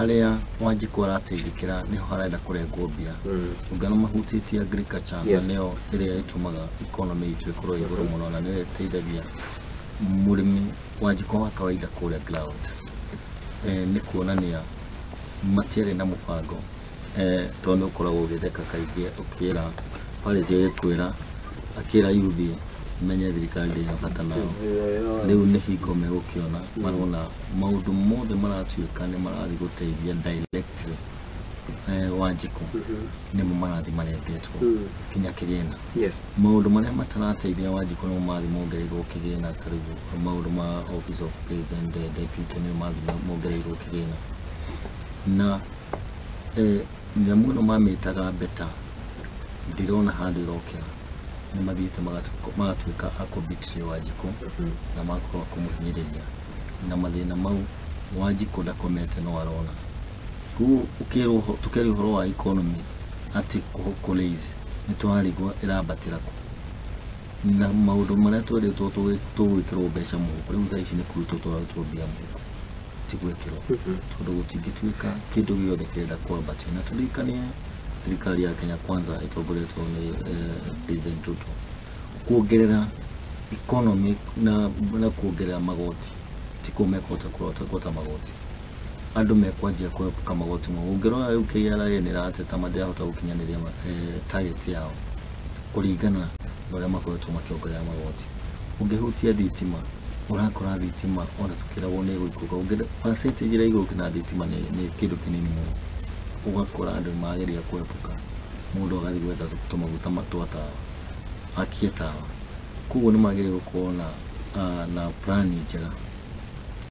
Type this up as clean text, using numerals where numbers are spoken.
Harĩa Wanjikũ arateithĩkĩra nĩho harenda kũrengwo mbia. Ũngĩona mahutĩtie agriculture, na nĩyo ĩrĩa ĩtũmaga economy itũ ĩkorwo ĩ igũrũ mũno, na nĩyo ĩteithagia mũrĩmi Wanjikũ wa kawaida kũrĩa ground. Nĩ kuonania matiarĩ na mũbango, tondũ nĩ ũkoragwo ũgĩtheka kaingĩ ũkĩra policy ĩgĩkwĩra akĩra yuthi menye thirikari ndĩrĩ na bata nao. Rĩu nĩ hingo megũkĩona marona maũndũ mothe maratuĩka nĩ marathiĩ gũteithia directly Wanjikũ, nĩmo marathiĩ marengetwo nginya kĩgĩna. Maũndũ marĩa matarateithia Wanjikũ nĩmo marathiĩ mongereirwo kĩgĩna, ta rĩu maũndũ ma office of president, deputy, nĩmo marathiĩ mongereirwo kĩgĩna. Na nyamũ ĩno mamĩtaga beta, ndirona handũ ĩrokĩra. Nĩ mathiĩte magatuĩka a kũ-betray Wanjikũ na magakorwo kũmũhinyĩrĩria na mathĩna mau. Wanjikũ ndakomete, no arona. Koguo ũkĩrwo tũkĩaria ũhoro wa economy atĩ kũ raise, nĩ tũrarigwo ĩrambatĩra kũ, na maũndũ marĩa twerĩtwo tũgwĩkĩrwo mbeca mũhuko, rĩu thaa ici nĩ kũrutwo tũrarutwo mbia mũhuko, ti gwĩkĩrwo, tondũ gũtingĩtuĩka kĩndũ gĩothe kĩrenda kwambatio. Na tũririkanie thirikari ya Kenya Kwanza ĩtongoretwo nĩ President Ruto, kuongerera economy na kuongerera magoti tikuo mekũhota kũrota kũhota magoti. Andũ mekwanjia kwepuka magoti mau. Ũngĩrora rĩu KRA nĩ ĩrateta matirahota gũkinyanĩria target yao kũringana na ũrĩa makoretwo makĩongerera magoti. Ũngĩhutia thitima, ũrakora thitima ona tũkĩragwo nĩ ĩgũikũrũka, ũngĩ percentage ĩrĩa ĩgũrũka na thitima nĩ kĩndũ kĩnini mũno. Ũgakora andũ nĩ mageria kwepuka, mũndũ agathiĩ gwetha tũmaguta twa tawa akie tawa. Koguo nĩ magĩrĩirwo gũkorwo na plan njega.